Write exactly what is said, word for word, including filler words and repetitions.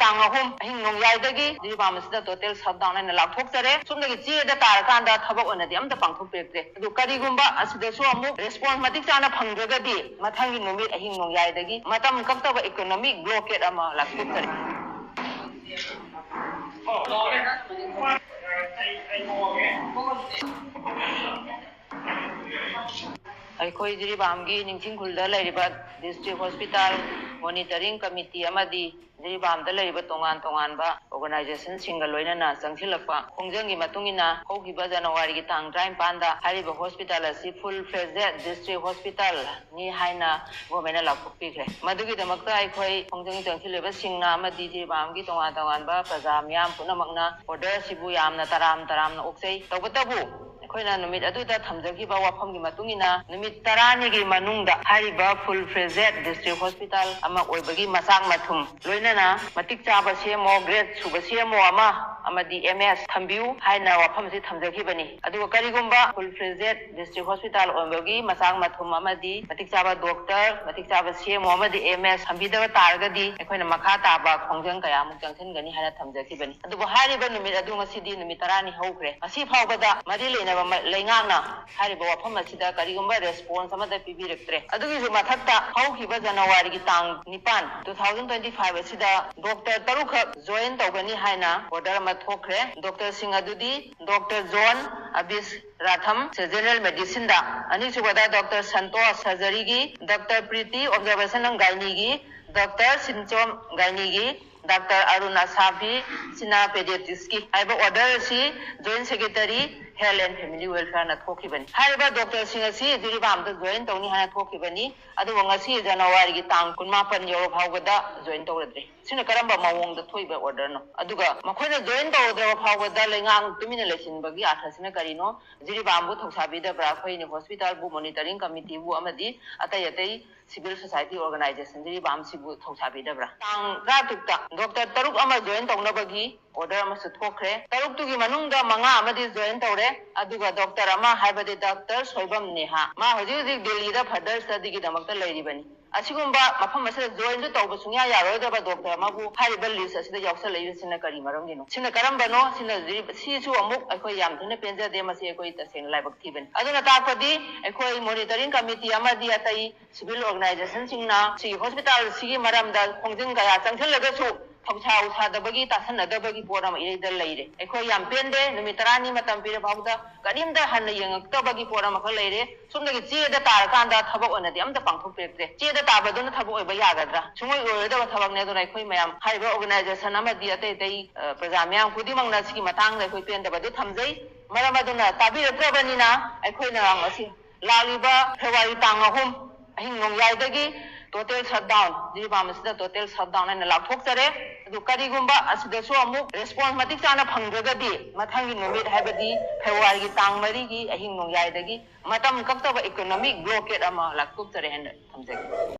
ꯇꯥꯡ ꯑꯍꯨꯝ ꯑꯍꯤꯡ ꯅꯣꯡꯌꯥꯏꯗꯒꯤ ꯖꯤꯔꯤꯕꯥꯝ ꯑꯁꯤꯗ total shutdown ꯑꯣꯏꯅ ꯂꯥꯎꯊꯣꯛꯆꯔꯦ꯫ ꯁꯨꯞꯅꯒꯤ ꯆꯦꯗ ꯇꯥꯔꯀꯥꯟꯗ ꯊꯕꯛ ꯑꯣꯏꯅꯗꯤ ꯑꯝꯇ ꯄꯥꯡꯊꯣꯛꯄꯤꯔꯛꯇ꯭ꯔꯦ꯫ ꯑꯗꯨ ꯀꯔꯤꯒꯨꯝꯕ ꯑꯁꯤꯗꯁꯨ ꯑꯃꯨꯛ response ꯃꯇꯤꯛ ꯆꯥꯅ ꯐꯪꯗ꯭ꯔꯒꯗꯤ ꯃꯊꯪꯒꯤ ꯅꯨꯃꯤꯠ ꯑꯍꯤꯡ ꯅꯣꯡꯌꯥꯏꯗꯒꯤ ꯃꯇꯝ ꯀꯛꯇꯕ economic blockade ꯑꯃ ꯂꯥꯎꯊꯣꯛꯆꯔꯦ꯫ ꯑꯩꯈꯣꯏ ꯖꯤꯔꯤꯕꯥꯝꯒꯤ ꯅꯤꯡꯊꯤꯡꯈꯨꯜꯗ ꯂꯩꯔꯤꯕ district hospital monitoring committee ꯑꯃꯗꯤ ꯖꯤꯔꯤꯕꯥꯝꯗ ꯂꯩꯔꯤꯕ ꯇꯣꯉꯥꯟ ꯇꯣꯉꯥꯟꯕ organizationꯁꯤꯡꯒ ꯂꯣꯏꯅꯅ ꯆꯪꯁꯤꯜꯂꯛꯄ ꯈꯣꯡꯖꯪꯒꯤ ꯃꯇꯨꯡ ꯏꯟꯅ ꯍꯧꯈꯤꯕ ꯖꯅꯋꯥꯔꯤꯒꯤ ꯇꯥꯡ ꯇꯔꯥꯅꯤꯄꯥꯟꯗ ꯍꯥꯏꯔꯤꯕ hospital ꯑꯁꯤ full fledged district hospitalꯅꯤ ꯍꯥꯏꯅ governmentꯅ ꯂꯥꯎꯊꯣꯛꯄꯤꯈ꯭ꯔꯦ꯫ ꯃꯗꯨꯒꯤꯗꯃꯛꯇ ꯑꯩꯈꯣꯏ ꯈꯣꯡꯖꯪ ꯆꯪꯁꯤꯜꯂꯤꯕꯁꯤꯡꯅ ꯑꯃꯗꯤ ꯖꯤꯔꯤꯕꯥꯝꯒꯤ ꯇꯣꯉꯥꯟ ꯇꯣꯉꯥꯟꯕ ꯄ꯭ꯔꯖꯥ ꯃꯤꯌꯥꯝ ꯄꯨꯝꯅꯃꯛꯅ order ꯑꯁꯤꯕꯨ ꯌꯥꯝꯅ ꯇꯔꯥꯝ ꯇꯔꯥꯝꯅ ꯑꯣꯛꯆꯩ꯫ ꯇꯧꯕꯇꯕꯨ ꯑꯩꯈꯣꯏꯅ ꯅꯨꯃꯤꯠ ꯑꯗꯨꯗ ꯊꯝꯖꯈꯤꯕ ꯋꯥꯐꯝꯒꯤ ꯃꯇꯨꯡ ꯏꯟꯅ ꯅꯨꯃꯤꯠ ꯇꯔꯥꯅꯤꯒꯤ ꯃꯅꯨꯡꯗ ꯍꯥꯏꯔꯤꯕ full fledged district hospital ꯑꯃ ꯑꯣꯏꯕꯒꯤ ꯃꯆꯥꯛ ꯃꯊꯨꯝ, ꯂꯣꯏꯅꯅ ꯃꯇꯤꯛ ꯆꯥꯕ ꯁꯦꯝꯃꯣ, grade ꯁꯨꯕ ꯁꯦꯝꯃꯣ ꯑꯃ ꯑꯃꯗꯤ ꯑꯦꯝ ꯑꯦꯁ ꯊꯝꯕꯤꯌꯨ ꯍꯥꯏꯅ ꯋꯥꯐꯝ ꯑꯁꯤ ꯊꯝꯖꯈꯤꯕꯅꯤ꯫ ꯑꯗꯨꯒ ꯀꯔꯤꯒꯨꯝꯕ full fledged district hospital ꯑꯣꯏꯕꯒꯤ ꯃꯆꯥꯛ ꯃꯊꯨꯝ ꯑꯃꯗꯤ ꯃꯇꯤꯛ ꯆꯥꯕ doctor, ꯃꯇꯤꯛ ꯆꯥꯕ ꯁꯦꯝꯃꯣ ꯑꯃꯗꯤ ꯑꯦꯝ ꯑꯦꯁ ꯊꯝꯕꯤꯗꯕ ꯇꯥꯔꯒꯗꯤ ꯑꯩꯈꯣꯏꯅ ꯃꯈꯥ ꯇꯥꯕ ꯈꯣꯡꯖꯪ ꯀꯌꯥꯃꯨꯛ ꯆꯪꯁꯤꯟꯒꯅꯤ ꯍꯥꯏꯅ ꯊꯝꯖꯈꯤꯕꯅꯤ꯫ ꯑꯗꯨꯕꯨ ꯍꯥꯏꯔꯤꯕ ꯅꯨꯃꯤꯠ ꯑꯗꯨ ꯉꯁꯤꯗꯤ ꯅꯨꯃꯤꯠ ꯇꯔꯥꯅꯤ ꯍꯧꯈ꯭ꯔꯦ꯫ ꯉꯁꯤ ꯐꯥꯎꯕꯗ ꯃꯔꯤ ꯂꯩꯅꯕ ꯃ-, ꯂꯩꯉꯥꯛꯅ ꯍꯥꯏꯔꯤꯕ ꯋꯥꯐꯝ ꯑꯁꯤꯗ ꯀꯔꯤꯒꯨꯝꯕ response ꯑꯃꯠꯇ ꯄꯤꯕꯤꯔꯛꯇ꯭ꯔꯦ꯫ ꯑꯗꯨꯒꯤꯁꯨ ꯃꯊꯛꯇ ꯍꯧꯈꯤꯕ ꯖꯅꯋꯥꯔꯤꯒꯤ ꯇꯥꯡ ꯅꯤꯄꯥꯟ, two thousand twenty five ꯑꯁꯤꯗ doctor ꯇꯔꯨꯛꯈꯛ join ꯇꯧꯒꯅꯤ ꯍꯥꯏꯅ order ꯑꯃ ꯊꯣꯛꯈ꯭ꯔꯦ꯫ Doctorꯁꯤꯡ ꯑꯗꯨꯗꯤ Doctor John ꯑꯕꯤꯁ ꯔꯥꯊꯝ, General Medicineꯗ, ꯑꯅꯤꯁꯨꯕꯗ Doctor Santosh, surgeryꯒꯤ, Doctor Preeti, observation and gynaeꯒꯤ, Doctor ꯁꯤꯟꯆꯣꯝ, gynaeꯒꯤ, Doctor Arun ꯑꯁꯥꯕꯤ, ꯁꯤꯅ pediatricsꯀꯤ꯫ ꯍꯥꯏꯕ order ꯑꯁꯤ Joint Secretary Health and Family Welfareꯅ ꯊꯣꯛꯈꯤꯕꯅꯤ꯫ ꯍꯥꯏꯔꯤꯕ doctorꯁꯤꯡ ꯑꯁꯤ ꯖꯤꯔꯤꯕꯥꯝꯗ join ꯇꯧꯅꯤ ꯍꯥꯏꯅ ꯊꯣꯛꯈꯤꯕꯅꯤ, ꯑꯗꯨꯕꯨ ꯉꯁꯤ ꯖꯅꯋꯥꯔꯤꯒꯤ ꯇꯥꯡ ꯀꯨꯟꯃꯥꯄꯟ ꯌꯧꯔ ꯐꯥꯎꯕꯗ join ꯇꯧꯔꯗ꯭ꯔꯤ꯫ ꯁꯤꯅ ꯀꯔꯝꯕ ꯃꯑꯣꯡꯗ ꯊꯣꯛꯏꯕ orderꯅꯣ? ꯑꯗꯨꯒ ꯃꯈꯣꯏꯅ join ꯇꯧꯔꯗ꯭ꯔꯕ ꯐꯥꯎꯕꯗ ꯂꯩꯉꯥꯛ ꯇꯨꯃꯤꯟꯅ ꯂꯩꯁꯤꯟꯕꯒꯤ ꯑꯥꯔꯊꯁꯤꯅ ꯀꯔꯤꯅꯣ? ꯖꯤꯔꯤꯕꯥꯝꯕꯨ ꯊꯧꯁꯥꯕꯤꯗꯕ꯭ꯔꯥ? ꯑꯩꯈꯣꯏꯅ hospitalꯕꯨ, monitoring committeeꯕꯨ ꯑꯃꯗꯤ ꯑꯇꯩ ꯑꯇꯩ civil society organization ꯖꯤꯔꯤꯕꯥꯝꯁꯤꯕꯨ ꯊꯧꯁꯥꯕꯤꯗꯕ꯭ꯔꯥ? ꯇꯥꯡ ꯇꯔꯥꯇꯔꯨꯛꯇ doctor ꯇꯔꯨꯛ ꯑꯃ join ꯇꯧꯅꯕꯒꯤ order ꯑꯃꯁꯨ ꯊꯣꯛꯈ꯭ꯔꯦ꯫ ꯇꯔꯨꯛꯇꯨꯒꯤ ꯃꯅꯨꯡꯗ ꯃꯉꯥ ꯑꯃꯗꯤ join ꯇꯧꯔꯦ, ꯑꯗꯨꯒ doctor ꯑꯃ, ꯍꯥꯏꯕꯗꯤ Doctor ꯁꯣꯏꯕꯝ ꯅꯦꯍꯥ, ꯃꯥ ꯍꯧꯖꯤꯛ ꯍꯧꯖꯤꯛ ꯗꯦꯜꯂꯤꯗ further studyꯒꯤꯗꯃꯛꯇ ꯂꯩꯔꯤꯕꯅꯤ꯫ ꯑꯁꯤꯒꯨꯝꯕ ꯃꯐꯝ ꯑꯁꯤꯗ ꯖꯣꯏꯟꯁꯨ ꯇꯧꯕ ꯁꯨꯡꯌꯥ ꯌꯥꯔꯣꯏꯗꯕ ꯗꯣꯛꯇꯔ ꯑꯃꯕꯨ ꯍꯥꯏꯔꯤꯕ ꯂꯤꯁ ꯑꯁꯤꯗ ꯌꯥꯎꯁꯜꯂꯛꯏꯕꯁꯤꯅ ꯀꯔꯤ ꯃꯔꯝꯒꯤꯅꯣ? ꯁꯤꯅ ꯀꯔꯝꯕꯅꯣ? ꯁꯤꯅ ꯁꯤꯁꯨ ꯑꯃꯨꯛ ꯑꯩꯈꯣꯏ ꯌꯥꯝ ꯊꯤꯅ ꯄꯦꯟꯖꯗꯦ꯫ ꯃꯁꯤ ꯑꯩꯈꯣꯏ ꯇꯁꯦꯡꯅ ꯂꯥꯏꯕꯛ ꯊꯤꯕꯅꯤ꯫ ꯑꯗꯨꯅ ꯇꯥꯛꯄꯗꯤ ꯑꯩꯈꯣꯏ ꯃꯣꯅꯤꯇꯔꯤꯡ ꯀꯃꯤꯇꯤ ꯑꯃꯗꯤ ꯑꯇꯩ ꯁꯤꯚꯤꯜ ꯑꯣꯔꯒꯅꯥꯏꯖꯦꯁꯟꯁꯤꯡꯅ ꯁꯤꯒꯤ ꯍꯣꯁꯄꯤꯇꯥꯜ ꯑꯁꯤꯒꯤ ꯃꯔꯝꯗ ꯈꯣꯡꯖꯪ ꯀꯌꯥ ꯆꯪꯁꯤꯜꯂꯒꯁꯨ ꯊꯧꯁꯥ ꯎꯁꯥꯗꯕꯒꯤ, ꯇꯥꯁꯟꯅꯗꯕꯒꯤ ꯄꯣꯠ ꯑꯃ ꯏꯔꯩꯗ ꯂꯩꯔꯦ꯫ ꯑꯩꯈꯣꯏ ꯌꯥꯝ ꯄꯦꯟꯗꯦ꯫ ꯅꯨꯃꯤꯠ ꯇꯔꯥꯅꯤ ꯃꯇꯝ ꯄꯤꯔ ꯐꯥꯎꯕꯗ ꯀꯔꯤꯝꯇ ꯍꯟꯅ ꯌꯦꯡꯉꯛꯇꯕꯒꯤ ꯄꯣꯠ ꯑꯃꯈꯛ ꯂꯩꯔꯦ꯫ ꯁꯣꯝꯗꯒꯤ ꯆꯦꯗ ꯇꯥꯔꯀꯥꯟꯗ ꯊꯕꯛ ꯑꯣꯏꯅꯗꯤ ꯑꯝꯇ ꯄꯥꯡꯊꯣꯛꯄꯤꯔꯛꯇꯦ꯫ ꯆꯦꯗ ꯇꯥꯕꯗꯨꯅ ꯊꯕꯛ ꯑꯣꯏꯕ ꯌꯥꯒꯗ꯭ꯔꯥ? ꯁꯨꯡꯑꯣꯏ ꯑꯣꯏꯔꯣꯏꯗꯕ ꯊꯕꯛꯅꯦ꯫ ꯑꯗꯨꯅ ꯑꯩꯈꯣꯏ ꯃꯌꯥꯝ, ꯍꯥꯏꯔꯤꯕ ꯑꯣꯔꯒꯅꯥꯏꯖꯦꯁꯟ ꯑꯃꯗꯤ ꯑꯇꯩ ꯑꯇꯩ, ꯑ, ꯄ꯭ꯔꯖꯥ ꯃꯤꯌꯥꯝ ꯈꯨꯗꯤꯡꯃꯛꯅ ꯁꯤꯒꯤ ꯃꯇꯥꯡꯗ ꯑꯩꯈꯣꯏ ꯄꯦꯟꯗꯕꯗꯨ ꯊꯝꯖꯩ꯫ ꯃꯔꯝ ꯑꯗꯨꯅ ꯇꯥꯕꯤꯔꯛꯇ꯭ꯔꯕꯅꯤꯅ ꯑꯩꯈꯣꯏꯅ ꯉꯁꯤ ꯂꯥꯛꯂꯤꯕ ꯐꯦꯕ꯭ꯔꯨꯋꯥꯔꯤ ꯇꯥꯡ ꯑꯍꯨꯝ ꯑꯍꯤꯡ ꯅꯣꯡꯌꯥꯏꯗꯒꯤ ꯇꯣꯇꯦꯜ ꯁꯠꯗꯥꯎꯟ, ꯖꯤꯔꯤꯕꯥꯝ ꯑꯁꯤꯗ ꯇꯣꯇꯦꯜ ꯁꯠꯗꯥꯎꯟ ꯍꯥꯏꯅ ꯂꯥꯎꯊꯣꯛꯆꯔꯦ꯫ ꯑꯗꯨ ꯀꯔꯤꯒꯨꯝꯕ ꯑꯁꯤꯗꯁꯨ ꯑꯃꯨꯛ ꯔꯦꯁꯄꯣꯟꯁ ꯃꯇꯤꯛ ꯆꯥꯅ ꯐꯪꯗ꯭ꯔꯒꯗꯤ ꯃꯊꯪꯒꯤ ꯅꯨꯃꯤꯠ, ꯍꯥꯏꯕꯗꯤ ꯐꯦꯕ꯭ꯔꯨꯋꯥꯔꯤꯒꯤ ꯇꯥꯡ ꯃꯔꯤꯒꯤ ꯑꯍꯤꯡ ꯅꯣꯡꯌꯥꯏꯗꯒꯤ ꯃꯇꯝ ꯀꯛꯇꯕ ꯏꯀꯣꯅꯣꯃꯤꯛ ꯕ꯭ꯂꯣꯀꯦꯠ ꯑꯃ ꯂꯥꯎꯊꯣꯛꯆꯔꯦ ꯍꯥꯏꯅ ꯊꯝꯖꯒꯦ꯫